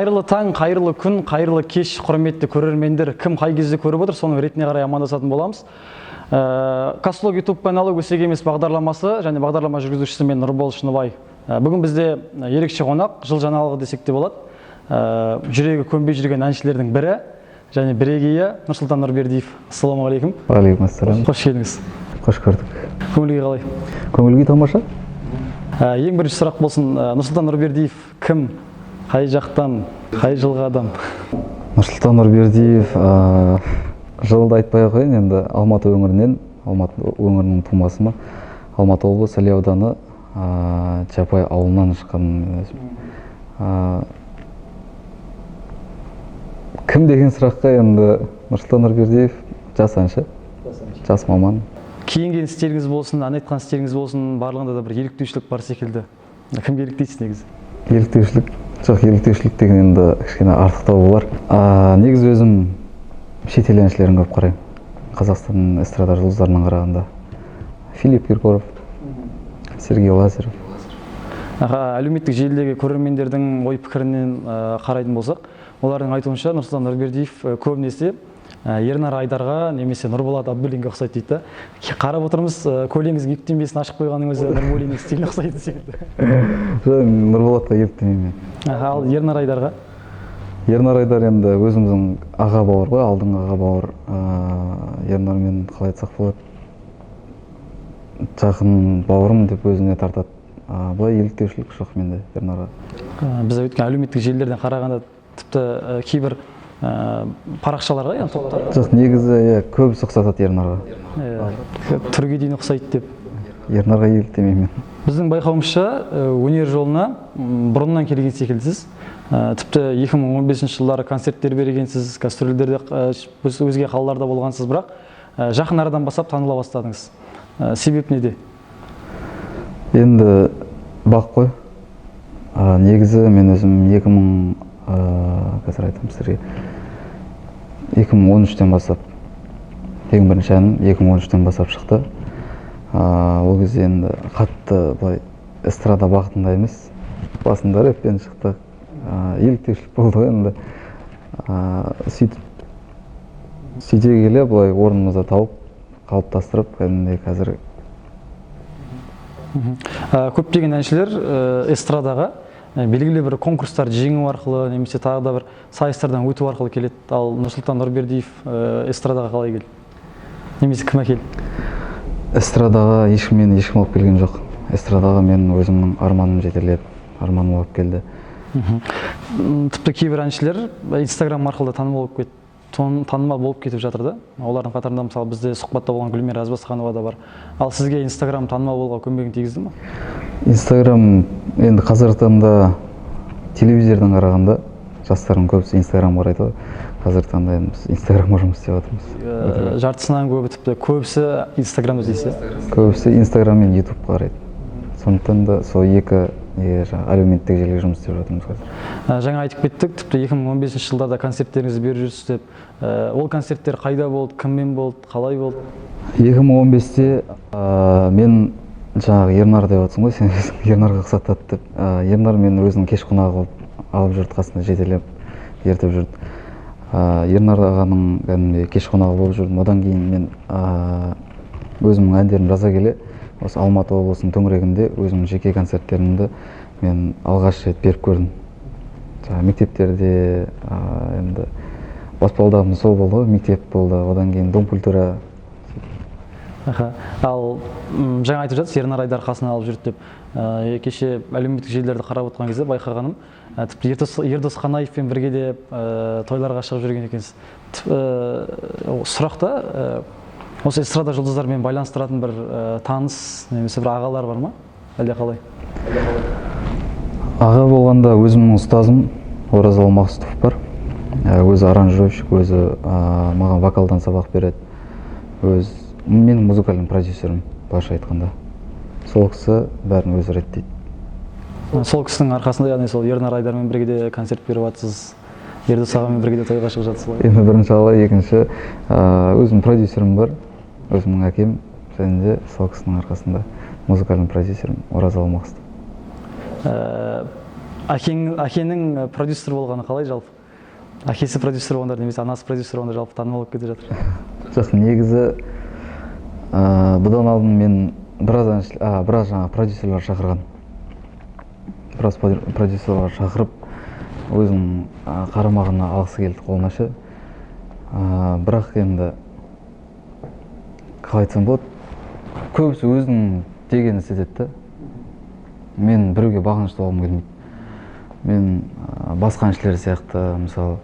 Қайырлы таң, қайырлы күн, қайырлы кеш, құрметті көрермендер. Кім қай кезде көріп отыр, соның ретіне қарай амандасатын боламыз. Каслог YouTube каналы, «Өсек емес» бағдарламасы және бағдарлама жүргізушісі мен, Нұрбол Шыныбай. Бүгін бізде ерекше қонақ, жыл жаңалығы десек те болады. Жүрегі көнбей жүрген әншілердің бірі және бірегейі Нұрсұлтан Нұрбердиев. Ассалаумағалейкум. Уағалейкум. Қош келдіңіз. Қош көрдік. Көңіл күй қалай? Көңіл күй тамаша. Ең бірінші сұрақ болсын, Нұрсұлтан Нұрбердиев кім? Қай жақтан? Қай жылғы адам? Нұрсұлтан Нұрбердиев, жылды айтпай ақ қояйын, енді Алматы өңірінен, Алматы өңірінің тумасымын. Алматы облысы, Іле ауданы, Чапай ауылынан шыққан өзім. Кім деген сұраққа енді Нұрсұлтан Нұрбердиев жас әнші, жас маман. Киінген стиліңіз болсын, ән айтқан стиліңіз болсын, барлығында да бір еліктеушілік бар секілді. Кімге еліктейсіз негізі? Еліктеушілік жоқ, еліктеушілік деген енді кішкене артықтау болар. Негізі өзім шетел әншілерін көп қараймын Қазақстан эстрада жұлдыздарынан қарағанда. Филипп Киркоров, Сергей Лазарев. Аға, әлеуметтік желідегі көрермендердің ой пікірінен қарайтын болсақ, олардың айтуынша, Нұрсұлтан Нұрбердиев көбінесе Ернар Айдарға немесе Нұрболат Абдуллинге ұқсайды дейді да. Қарап отырмыз, көйлегіңіздің иектемесін ашып қойғанның өзі Нұрболиннің стиліне ұқсайтын секілді. Жоқ, Нұрболатқа еліктемеймін мен. Аха, ал Ернар Айдарға? Ернар Айдар енді өзіміздің аға бауыр ғой, алдыңғы аға бауыр. Ернармен, қалай айтсақ болады, жақын бауырым деп өзіне тартады. Былай еліктеушілік жоқ менде Ернарға. Біз өткен әлеуметтік желілерден қарағанда, тіпті кейбір парақшаларға, яғни топтарға Жоқ, негізі иә, көбісі ұқсатады Ернарға. Түрге дейін ұқсайды деп. Ернарға еліктемеймін мен. Біздің байқауымызша, өнер жолына бұрыннан келген секілдісіз. Тіпті 2015 жылдары концерттер бергенсіз, гастрольдерде, өзге қалаларда болғансыз, бірақ жақын арадан бастап таныла бастадыңыз. Себеп неде? Енді бақ қой. Негізі мен өзім 2000, қазір айтамын сіздерге, 2013-тен бастап, ең бірінші әнім 2013-тен бастап шықты. Ол кезде енді қатты былай эстрада бағытында емес, басында рэппен шықтық. Еліктеушілік болды ғой енді. Сөйтіп сөйте келе былай орнымызды тауып, қалыптастырып, кәдімгідей қазір. Көптеген әншілер эстрадаға белгілі бір конкурстарды жеңу арқылы немесе тағы да бір сайыстардан өту арқылы келеді. Ал Нұрсұлтан Нұрбердиев эстрадаға қалай келді? Немесе кім әкелді? Эстрадаға ешкім, мені ешкім алып келген жоқ. Эстрадаға мен өзімнің арманым жетеледі, арманым алып келді. Тіпті кейбір әншілер Инстаграм арқылы да танымал болып танымал болып кетіп жатыр да. Олардың қатарында, мысалы, бізде сұхбатта болған Гүлмира Ізбасқанова да бар. Ал сізге Инстаграм танымал болуға көмегін тигізді ма? Инстаграм енді қазіргі таңда телевизордан қарағанда жастардың көбісі Инстаграм қарайды ғой. Қазіргі таңда енді біз Инстаграмға жұмыс істеп жатырмыз. Жартысынан көбі, тіпті көбісі Инстаграмда дейсіз, иә? Көбісі Инстаграм мен Ютубқа қарайды, сондықтан да сол екі неге, жаңағы әлеуметтік желіге жұмыс істеп жатырмыз қазір. Жаңа айтып кеттік, тіпті 2015 жылдарда концерттеріңізді беріп жүрсіз деп. Ол концерттер қайда болды, кіммен болды, қалай болды? 2015-те мен жаңағы Ернар деп жатрсың ғой сен өзің, Ернарға ұқсатады деп. Ернар мені өзінің кеш қонағы қылып алып жүрді, қасында жетелеп ертіп жүрді. Ернар ағаның кәдімгідей кеш қонағы болып жүрдім. Одан кейін мен өзімнің әндерімді жаза келе, осы Алматы облысының төңірегінде өзімнің жеке концерттерімді мен алғаш рет беріп көрдім. Жаңағы мектептерде, енді баспалдағымыз сол болды ғой, мектеп болды, одан кейін дом культура. Аха. Ал жаңа айтып жатсыз, Ернар Айдар қасына алып жүрді деп. Кеше әлеуметтік желілерді қарап отырған кезде байқағаным, тіпті Ердос Қанаевпен бірге де тойларға шығып жүрген екенсіз. Сұрақта осы эстрада жұлдыздарымен байланыстыратын бір таныс немесе бір ағалар бар ма? Әлде қалай? Аға болғанда өзімнің ұстазым Оразалы Мақсұтов бар. Өзі аранжировщик, өзі маған вокалдан сабақ береді. Өз менің музыкальный продюсерім, былайша айтқанда. Сол кісі бәрін өзі реттейді. Сол кісінің арқасында, яғни сол Ернар Айдармен бірге де концерт беріп жатсыз, Ердос ағамен бірге де тойға шығып жатсыз ғой. Енді бірінші Алла, екінші өзімнің продюсерім бар, өзімнің әкем және де сол кісінің арқасында музыкальный продюсерім Оразалы Мақсұтов. Әкенің продюсер болғаны қалай жалпы? Әкесі продюсер болғандар немесе анасы продюсер болғандар жалпы танымал болып кетіп жатыр. Жоқ, негізі бұдан алдын мен біраз біраз жаңағы продюсерлер шақырған. Біраз продюсерлер шақырып, өзінің қарамағына алғысы келді қолына ше. Бірақ енді қалай айтсам болады, көбісі өзінің дегенін істетеді да. Мен біреуге бағынышты болғым келмейді. Мен басқа әншілер сияқты, мысалы,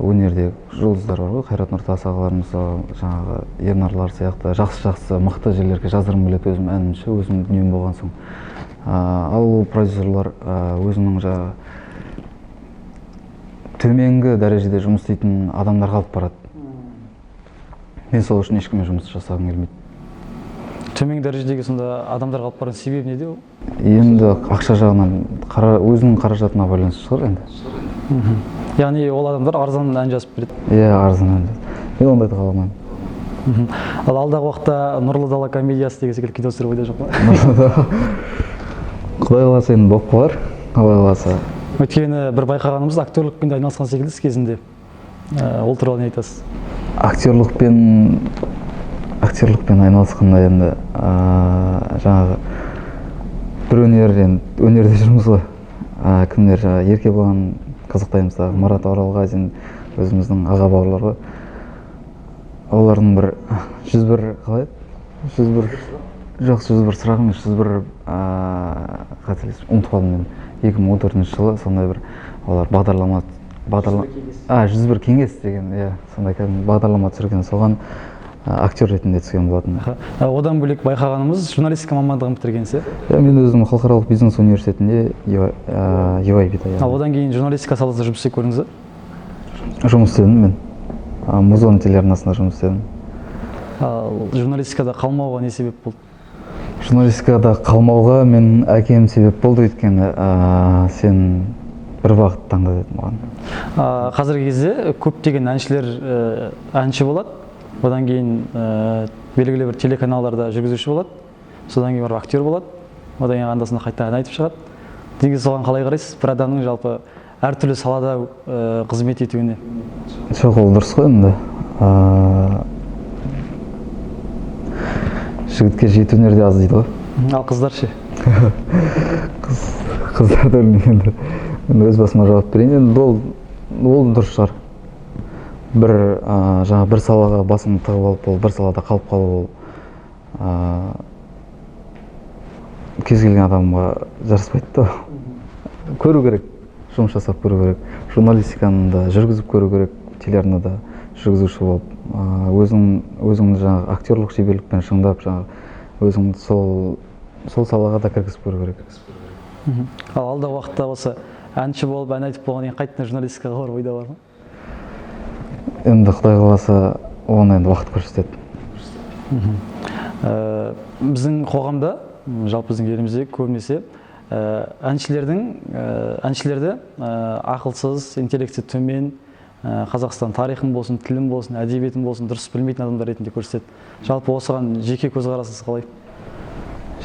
өнерде жұлдыздар бар ғой, Қайрат Нұртас ағалар, мысалы, жаңағы Ернарлар сияқты жақсы-жақсы мықты жерлерге жаздырғым келеді өзім әнімді, өзім дүнием болған соң. Ал ол продюсерлар өзінің жаңағы төменгі дәрежеде жұмыс істейтін адамдарға алып барады. Мен сол үшін ешкіммен жұмыс жасағым келмейді. Төменгі дәрежедегі сонда адамдарға алып барған себебі неде ол? Енді ақша жағынан, өзінің қаражатына байланысты шығар енді. Яғни ол адамдар арзан ән жазып береді. Иә, арзан ән жазып. Мен ондайды қаламаймын. Ал алдағы уақытта Нұрлы дала комедиясы деген секілді кино түсіру ойда жоқ па? Құдай қаласа енді болып қалар, Құдай қаласа. Өйткені бір байқағанымыз, актерлікпен де айналысқан секілдісіз кезінде. Ол туралы не айтасыз? Актерлықпен айналысқанда енді жаңағы бір өнер, енді өнерде жүрміз ғой. Кімдер жаңағы Еркебұлан Қызықтаймыз, Марат Оралғазин, өзіміздің аға бауырлар ғой. Олардың бір 101 қалай еді? 101, жоқ, 101 сұрақ емес, 101, қателесіп ұмытып қалдым мен. 2014 жылы сондай бір олар бағдарлама, 101 кеңес деген, иә, сондай кәдімгі бағдарлама түсірген, соған актер ретінде түскен болатын. Одан бөлек байқағанымыз, журналистика мамандығын бітіргенсіз, иә? Иә, мен өзім халықаралық бизнес университетінде EYP-да, иә. Ал одан кейін журналистика саласында жұмыс істеп көрдіңіз бе? Жұмыс істедім мен. Музон телеарнасында жұмыс істедім. Ал журналистикада қалмауға не себеп болды? Журналистикада қалмауға мен әкем себеп болды, өйткені сен бір бағыт таңда деді маған. Қазіргі кезде көптеген әншілер әнші болады, одан кейін белгілі бір телеканалдарда жүргізуші болады, содан кейін барып актер болады, одан кейін анда-санда қайта ән айтып шығады. Негізі соған қалай қарайсыз? Бір адамның жалпы әртүрлі салада қызмет етуіне. Жоқ, ол дұрыс қой енді. Жігітке жеті өнер де аз дейді ғой. Ал қыздар ше? Қыздарды білмеймін енді. Мен өз басыма жауап берейін. Енді ол дұрыс шығар. Бір, жаңа бір салаға басыңды тығып алып, ол бір салада қалып қалу, ол, кез келген адамға жараспайды да. Көру керек, жұмыс жасап көру керек. Журналистиканы да жүргізіп көру керек, телеарнада жүргізуші болып. Өзіңді жаңағы актерлік шеберлікпен шыңдап, жаңағы өзіңді сол салаға да кіргізіп көру керек. Ал алдағы уақытта осы әнші болып, ән айтып болғаннан кейін қайтадан журналистикаға бару ойда бар ма? Енді Құдай қаласа, оны енді уақыт көрсетеді. Біздің қоғамда, жалпы біздің елімізде көбінесе, әншілерді, ақылсыз, интеллекті төмен, Қазақстан тарихын болсын, тілін болсын, әдебиетін болсын дұрыс білмейтін адамдар ретінде көрсетеді. Жалпы осыған жеке көзқарасыңыз қалай?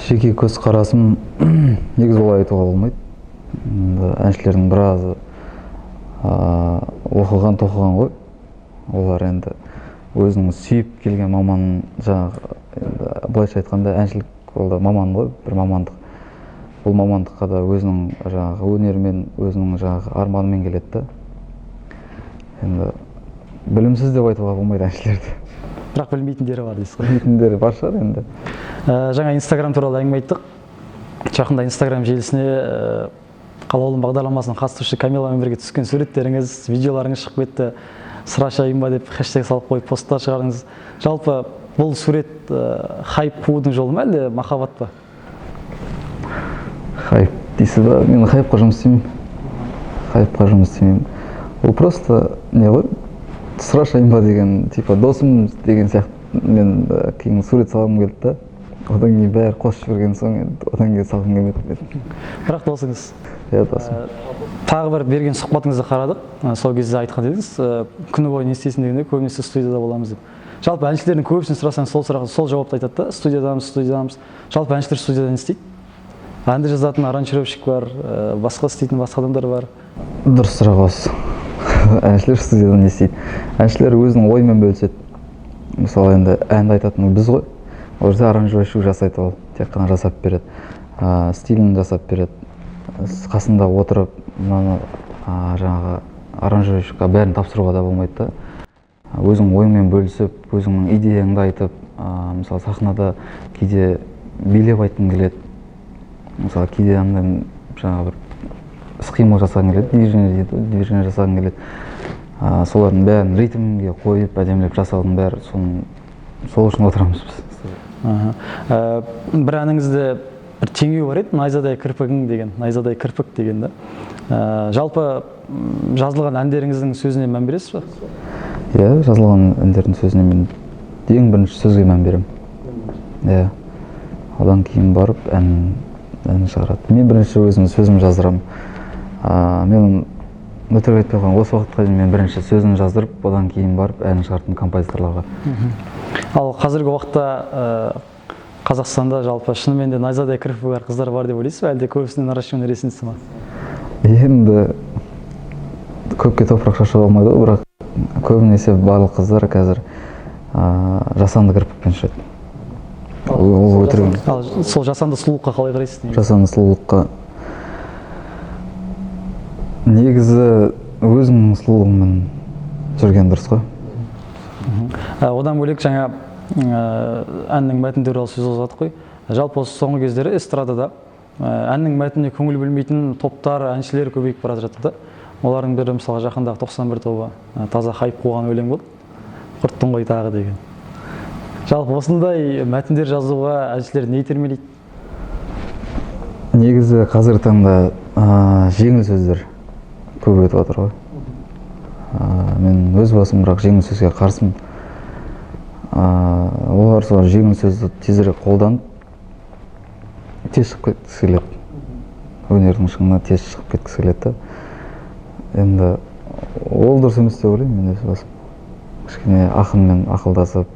Жеке көзқарасым негізі олай айтуға болмайды. Енді әншілердің біразы, оқыған, тоқыған ғой. Олар енді өзінің сүйіп келген маманын, жаңағы, енді былайша айтқанда әншілік ол да маман ғой, бір мамандық. Бұл мамандыққа да өзінің жаңағы өнерімен, өзінің жаңағы арманымен келеді да. Енді білімсіз деп айтуға болмайды әншілерді. Бірақ білмейтіндері бар дейсіз ғой. Білмейтіндері бар шығар енді. Жаңа Инстаграм туралы әңгіме айттық. Жақында Инстаграм желісіне, Қалаулым бағдарламасының қатысушы Камиламен бірге түскен суреттеріңіз, видеоларыңыз шығып кетті. Сыра шайын ба деп хэштег салып қойып посттар шығардыңыз. Жалпы бұл сурет, хайп қуудың жолы ма, әлде махаббат па? Хайп дейсіз ба? Мен хайпқа жұмыс істемеймін. Хайпқа жұмыс істемеймін. Ол просто не ғой, сыра шайын ба деген, типа досым деген сияқты мен, кейін сурет салғым келді да. Одан кейін бәрі қосып жіберген соң енді одан кейін салғым келмеді мен. Бірақ досыңыз. Иә, досым. Тағы бір берген сұхбатыңызды қарадық. Сол кезде айтқан едіңіз, күні бойы не істейсің дегенде көбінесе студияда боламыз деп. Жалпы әншілердің көбісін сұрасаң сол сұрақ, сол жауапты айтады да, студиядамыз, студиядамыз. Жалпы әншілер студияда не істейді? Әнді жазатын аранжировщик бар, басқа істейтін басқа адамдар бар. Дұрыс сұрақ осы. Әншілер студияда не істейді? Әншілер өзінің ойымен бөліседі. Мысалы, енді әнді айтатын біз ғой, ол жерде аранжировщик жасайды, ол тек қана жасап береді, стилін жасап береді. Қасында отырып мынаны, жаңағы аранжировщикқа бәрін тапсыруға да болмайды да. Өзің ойыңмен бөлісіп, өзіңнің идеяңды айтып, мысалы, сахнада кейде билеп айтқың келеді, мысалы, кейде андай жаңағы бір іс қимыл жасағың келеді, движение дейді ғой, движение жасағың келеді. Солардың бәрін ритмге қойып, әдемілеп жасаудың бәрі соның, сол үшін отырамыз біз. Аха. Бір әніңізде бір теңеу бар еді, «Найзадай кірпігің» деген, «Найзадай кірпік» деген да. Жалпы жазылған әндеріңіздің сөзіне мән бересіз ба? Иә, жазылған әндердің сөзіне мен ең бірінші сөзге мән беремін, иә. Одан кейін барып ән шығарады. Мен бірінші өзім сөзім жаздырамын. Мен өтірік айтпай ақ қояйын, осы уақытқа дейін мен бірінші сөзін жаздырып, одан кейін барып әнін шығарттым композиторларға. Ал қазіргі уақытта Қазақстанда жалпы шынымен де найзадай кірпігі бар қыздар бар деп ойлайсыз ба, әлде көбісінің наращивание ресницы ма? Енді көпке топырақ шашуға болмайды ғой, бірақ көбінесе барлық қыздар қазір жасанды кірпікпен жүреді. Ол өтірік емес. Ал сол жасанды сұлулыққа қалай қарайсыз негізі? Жасанды сұлулыққа негізі өзіңнің сұлулығыңмен жүрген дұрыс қой. Одан бөлек жаңа әннің мәтіні туралы сөз қозғадық қой. Жалпы осы соңғы кездері эстрадада әннің мәтініне көңіл бөлмейтін топтар, әншілер көбейіп бара жатыр да. Олардың бірі, мысалға, жақындағы 91 тобы, таза хайп қуған өлең болды, «Құрттың ғой тағы» деген. Жалпы осындай мәтіндер жазуға әншілер не итермелейді? Негізі қазіргі таңда жеңіл сөздер көп өтіп жатыр ғой. Мен өз басым бірақ жеңіл сөзге қарсымын. Олар сол жеңіл сөзді тезірек қолданып, тез шығып кеткісі келеді, өнердің шыңына тез шығып кеткісі келеді да. Енді ол дұрыс емес деп ойлаймын мен өз басым. Кішкене ақынмен ақылдасып,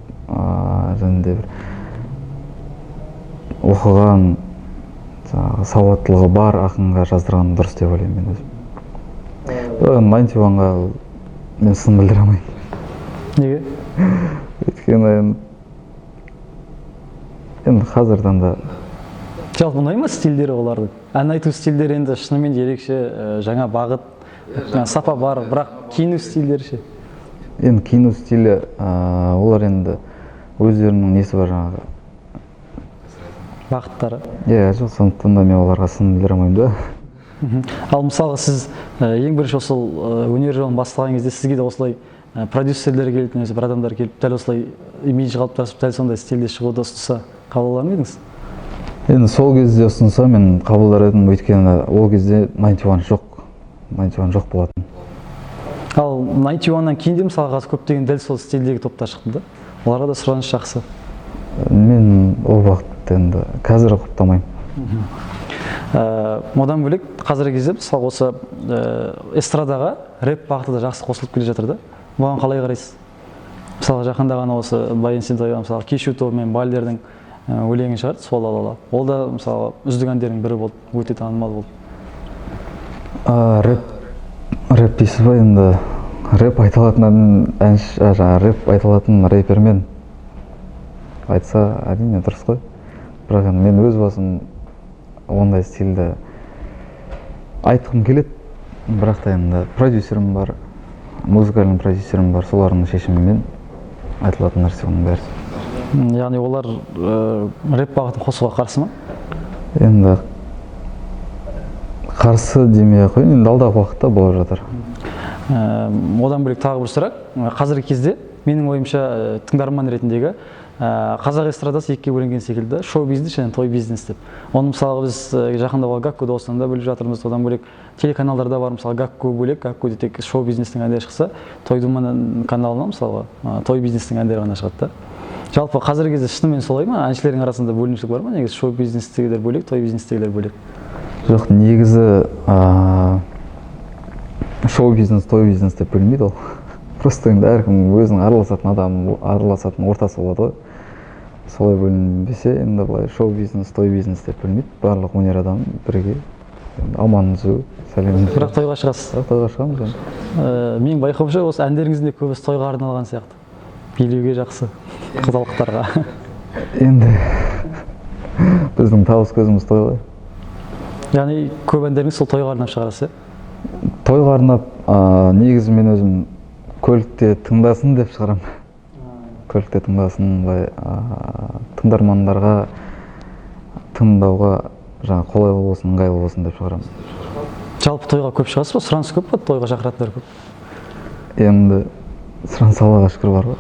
және де бір оқыған, жаңағы сауаттылығы бар ақынға жаздырған дұрыс деп ойлаймын мен өзім. Бірақ енді Ninety One-ға мен сын білдіре алмаймын. Неге? Өйткені енді қазіргі таңда Жалпы ұнай ма стильдері олардың? Ән айту стильдері енді шынымен де ерекше, жаңа бағыт, сапа бар, бірақ киіну стильдері ше? Енді киіну стилі, олар енді өздерінің несі бар жаңағы бағыттары. Иә, жоқ, сондықтан да мен оларға сын білдіре алмаймын да. Ал мысалға сіз ең бірінші осы өнер жолын бастаған кезде сізге де осылай продюсерлер келіп немесе бір адамдар келіп, дәл осылай имидж қалыптасып, дәл сондай стильде шығуды ұсынса, қабылдар ма едіңіз? Енді сол кезде ұсынса, мен қабылдар едім, өйткені ол кезде Ninety One жоқ, Ninety One жоқ болатын. Ал Ninety One-нан кейін де, мысалға, қазір көптеген дәл сол стильдегі топтар шықты да, оларға да сұраныс жақсы. Мен ол уақытты енді қазір құптамаймын. Одан бөлек қазіргі кезде, мысалы, осы эстрадаға рэп бағыты да жақсы қосылып келе жатыр да. Бұған қалай қарайсыз? Мысалы, жақында ғана осы Баян Есентаева, мысалы, «Кешу» тобы мен Балдердің өлеңін шығарды, «Сол алала». Ол да, мысалы, үздік әндердің бірі болды, өте танымал болды. Рэп дейсіз ба? Енді рэп айта алатын әнші, жаңағы рэп айта алатын рэпермен айтса, әрине, дұрыс қой. Бірақ енді мен өз басым ондай стильді айтқым келеді, бірақ та енді продюсерім бар, музыкальный продюсерім бар, солардың шешімімен айтылатын нәрсе оның бәрі. Яғни олар рэп бағытын қосуға қарсы ма? Енді қарсы демей ақ қояйын, енді алдағы уақытта болып жатыр. Одан бөлек тағы бір сұрақ. Қазіргі кезде менің ойымша, тыңдарман ретіндегі, қазақ эстрадасы екіге бөлінген секілді: шоу бизнес және той бизнес деп. Оны, мысалға, біз жақында болған Гакку дауысынан да біліп жатырмыз. Одан бөлек телеканалдарда бар, мысалы, Гакку бөлек, Гаккуде тек шоу бизнестің әндері шықса, Той Думан каналынан, мысалға, той бизнестің әндері ғана шығады да. Жалпы қазіргі кезде шынымен солай ма? Әншілердің арасында бөлінушілік бар ма негізі, шоу бизнестегілер бөлек, той бизнестегілер бөлек? Жоқ, негізі шоу бизнес, той бизнес деп бөлінбейді ол. Просто енді әркім өзінің араласатын адам, араласатын ортасы болады ғой. Солай бөлінбесе, енді былай шоу бизнес, той бизнес деп бөлмейді. Барлық өнер адамы бірге аман түзу, сәлем. Бірақ тойға шығасыз. Бірақ тойға шығамыз енді. Менің байқауымша, осы әндеріңіздің де көбісі тойға арналған сияқты. Билеуге жақсы құдалықтарға. Енді біздің табыс көзіміз той ғой. Яғни көп әндеріңіз сол тойға арнап шығарасыз, иә? Тойға арнап, негізі мен өзім көлікте тыңдасын деп шығарамын. Көлікте тыңдасын, былай, тыңдармандарға тыңдауға жаңа қолайлы болсын, ыңғайлы болсын деп шығарамын. Жалпы тойға көп шығасыз ба? Сұраныс көп па? Тойға шақыратындар көп? Енді сұраныс Аллаға шүкір бар ғой.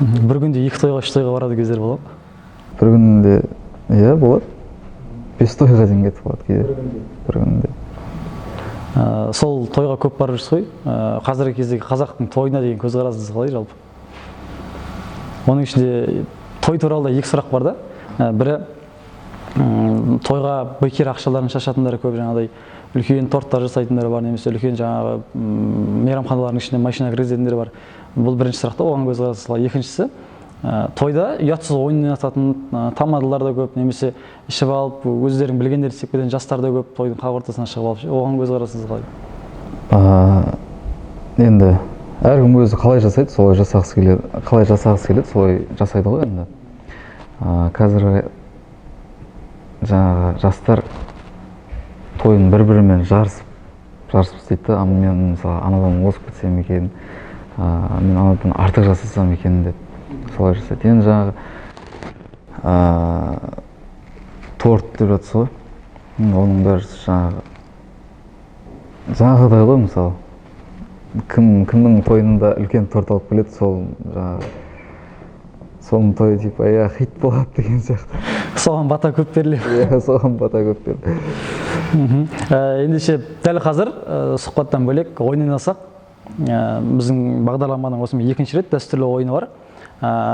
Бір күнде 2 тойға, 3 тойға барады кездер болады ма? Бір күнде, иә, болады. 5 тойға дейін кетіп қалады кейде. Бір күнде. Сол тойға көп барып жүрсіз ғой. Қазіргі кездегі қазақтың тойына деген көзқарасыңыз қалай жалпы? Оның ішінде той туралы да 2 сұрақ бар да. Бірі, тойға бекер ақшаларын шашатындар көп, жаңағыдай үлкен торттар жасайтындар бар, немесе үлкен жаңағы, мейрамханалардың ішіне машина кіргізетіндер бар. Бұл бірінші сұрақ та, оған көзқарасыңыз қалай? Екіншісі, тойда ұятсыз ойын ойнататын, тамадалар да көп, немесе ішіп алып өздерің білгендерді істеп кететін жастар да көп, тойдың қақ ортасына шығып алып, оған көзқарасыңыз қалай? Енді әркім өзі қалай жасайды, солай жасағысы келеді, қалай жасағысы келеді, солай жасайды ғой енді. Қазір жаңағы жастар тойын бір-бірімен жарысып істейді да, мен мысалы анадан озып кетсем екен, мен анадан артық жасасам екен деп солай жасайды. Енді жаңағы, торт деп жатсыз ғой, оның бәрі жаңағыдай ғой, мысалы кімнің тойында үлкен торт алып келеді, сол жаңағы соның тойы типа, иә, хит болады деген сияқты. Соған бата көп беріледі. Иә, соған бата көп беріледі. Ендеше дәл қазір, сұхбаттан бөлек ойын ойнасақ, біздің бағдарламаның осымен екінші рет дәстүрлі ойыны бар.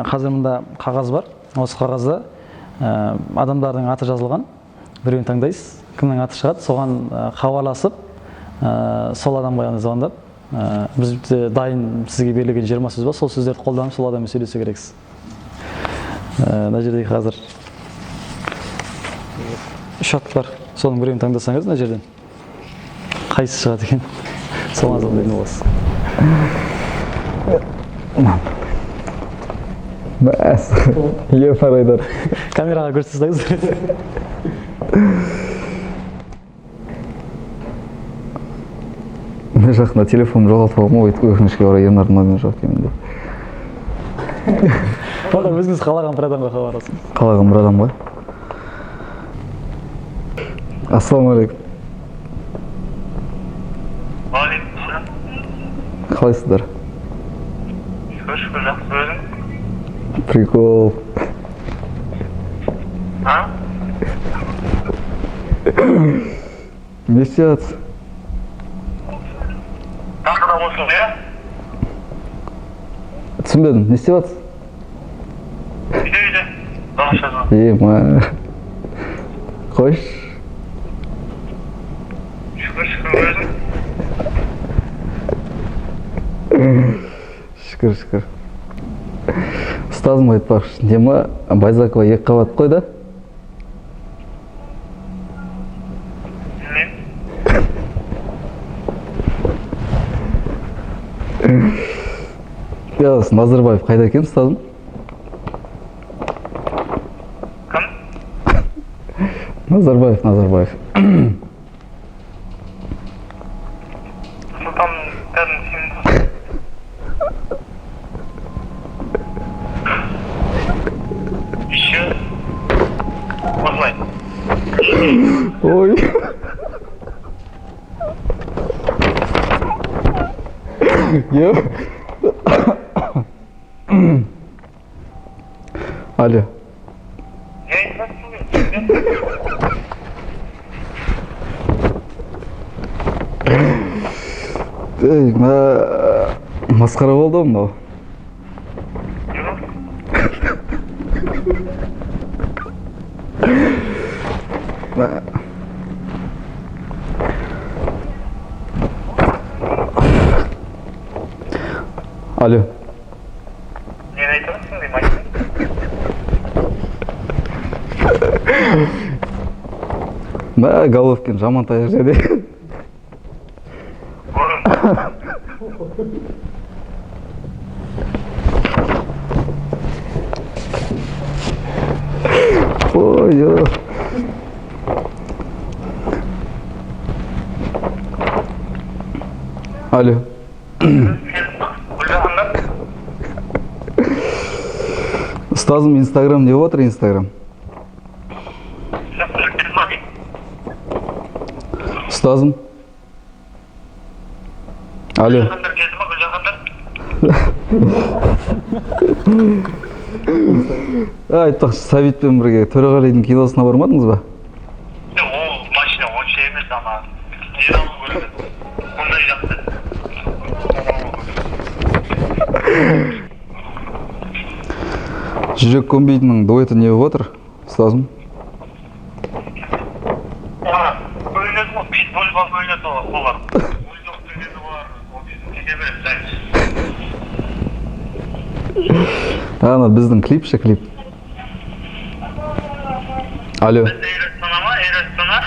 Қазір мында қағаз бар. Осы қағазда, адамдардың аты жазылған. Біреуін таңдайсыз, кімнің аты шығады, соған, хабарласып, сол адамға яғни звондап, бізде дайын сізге берілген 20 сөз бар, сол сөздерді қолданып сол адаммен сөйлесу керексіз. Мына жерде қазір 3 ат бар, соның біреуін таңдасаңыз мына жерден қайсысы шығады екен, соған звондайтын боласыз. Мәс, Ернар Айдар. Камераға көрсетсеңіз. Мен жақында телефонымды жоғалтып алғанмын ғой, өкінішке орай Ернардың номері жоқ деймін деп. Онда өзіңіз қалаған бір адамға хабарласыңыз. Қалаған бір адамға. Ассалаумағалейкум. Уағалейкумассалам. Қалайсыздар? Шүкір, шүкір, жақсы, өзің? Прикол. А? Не істеп жатсыз? Тағы да қосылды, иә? Түсінбедім, не істеп жатсыз? Үйде, үйде. Дауыс жазып. Е, ма. Қойшы. Шүкір, шүкір, өзің? Шүкір, шүкір. Ұстазым айтпақшы, не ма, Байзақова екі қабат қой да? Білмеймін. Иә, осы Назарбаев қайда екен, ұстазым? Кім? Назарбаев, Назарбаев. Сұлтан бәрін сенімді. Еще осылай. Ой. Е. Алло. Не айтасың? Ей, мә, масқара болды ғой мынау. Не болды? Мә. Алло. Нені айтасың деймін, айтсаң. Мә, Головкин жаман таяқ жеді. Көрдім. Ой, ой. Алло. Гүлжахандар. Ұстазым, Инстаграм не болып жатыр, Инстаграм? Ұстазым. Алло. Гүлжахандар келді ма, Гүлжахандар? Айтпақшы, Сәбитпен бірге Төреғалидың киносына бармадыңыз ба? Ол машина онша емес, ана не алу керек, ондай жақсы. Жүрек көнбейтіннің дуэті не болып жатыр, ұстазым? Бөлінеді ғой, питбуль бар, бөлінеді олар, бульдог дегені бар, в общем, кете береді дальше. Ана біздің клип ше, клип. Алло. Эйр Астана ма, Эйр Астана?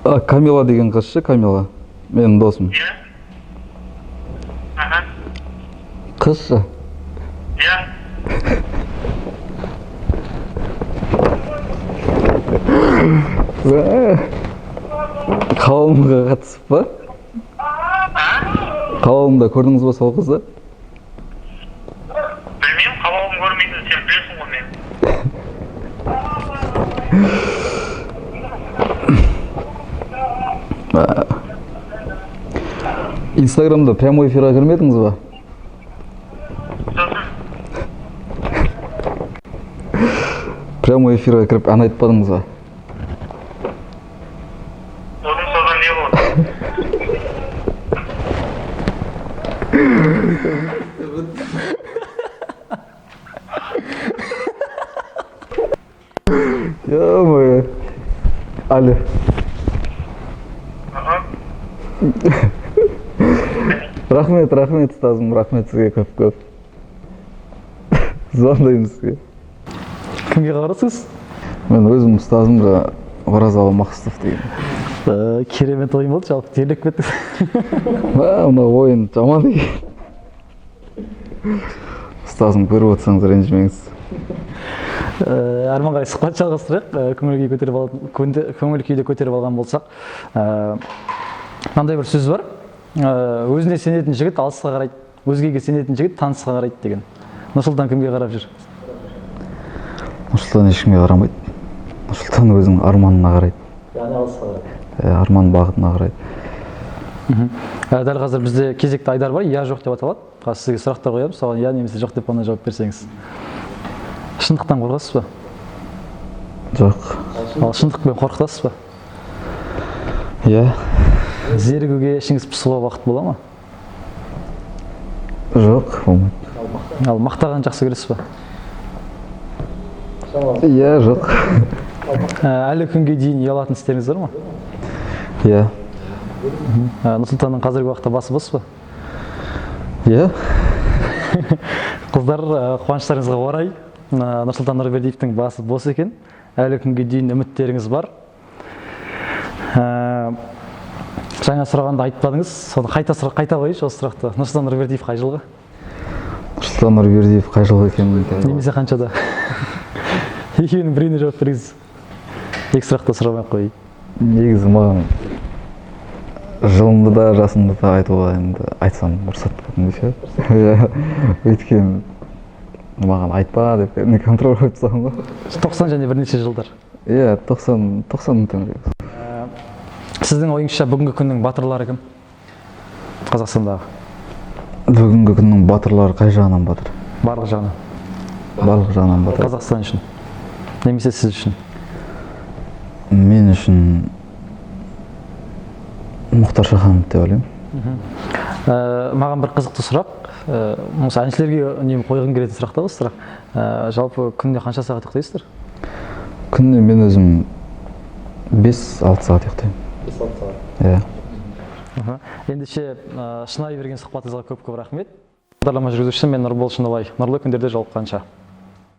А, Камила деген қыз ше, Камила. Менің досым. Иә, аха. Қыз ше. Иә. Қалауымға қатысып па? Қалауымда көрдіңіз ба сол қызды? Білмеймін, қалауым көрмейтін, сен білесің ғой мені. Инстаграмда прямой эфирға кірмедіңіз ба? Сосын? Прямой эфирға кіріп ән айтпадыңыз ба? Сосын, содан не болды? Ё-моё. Алло. Аха. Рахмет, рахмет, ұстазым, рахмет сізге көп көп. Звондаймын сізге. Кімге хабарласыз? Мен өзім ұстазым жаңа Оразалы Мақсұтов деген. Керемет ойын болды, жалпы терлеп кеттік. Мә, мына ойын жаман екен. Ұстазым, көріп отырсаңыз, ренжімеңіз. Әрмен қарай сұхбат жалғастырайық. Көңіл күй көтеріп алатын, көңіл күйді көтеріп алған болсақ, мынандай бір сөз бар. Өзіне сенетін жігіт алысқа қарайды, өзгеге сенетін жігіт танысқа қарайды деген. Нұрсұлтан кімге қарап жүр? Нұрсұлтан ешкімге қарамайды. Нұрсұлтан өзінің арманына қарайды. Яғни алысқа қарайды. Арман бағытына қарайды. Дәл қазір бізде кезекті айдар бар, иә жоқ деп аталады. Қазір сізге сұрақтар қоямыз, соған иә немесе жоқ деп қана жауап берсеңіз. Шындықтан қорқасыз ба? Жоқ. Ал шындықпен қорқытасыз ба? Иә. Зерігуге, ішіңіз пысуға уақыт бола ма? Жоқ, болмайды. Ал мақтаған жақсы көресіз ба? Иә, жоқ. Әлі күнге дейін ұялатын істеріңіз бар ма? Иә. Нұрсұлтанның қазіргі уақытта басы бос па? Иә. Қыздар, қуаныштарыңызға орай, Нұрсұлтан Нұрбердиевтің басы бос екен. Әлі күнге дейін үміттеріңіз бар. Жаңа сұрағанды айтпадыңыз, соны қайта қояйыншы осы сұрақты. Нұрсұлтан Нұрбердиев қай жылғы? Нұрсұлтан Нұрбердиев қай жылғы екенін Немесе қаншада? Екеуінің біреуіне жауап беріңіз. Екі сұрақты сұрамай ақ қояйын. Негізі маған жылымды да, жасымды да айтуға енді айтсам рұқсат кәдімгідей ше. Иә, өйткені маған айтпа деп кәдімгідей контроль қойып тастаған ғой. 90 және бірнеше жылдар. Иә, 90 төңірегі. Сіздің ойыңызша, бүгінгі күннің батырлары кім? Қазақстандағы. Бүгінгі күннің батырлары қай жағынан батыр? Барлық жағынан. Барлық жағынан батыр. Қазақстан үшін. Немесе сіз үшін. Мен үшін Мұхтар Шаханов деп ойлаймын. Маған бір қызықты сұрақ. Осы әншілерге үнемі қойғым келетін сұрақ та осы сұрақ. Жалпы күніне қанша сағат ұйықтайсыздар? Күніне мен өзім 5-6 сағат ұйықтаймын. 5-6 сағат. Иә. Ендеше, шынайы берген сұхбатыңызға көп көп рахмет. Бағдарлама жүргізушісі мен, Нұрбол Шыныбай. Нұрлы күндерде жолыққанша.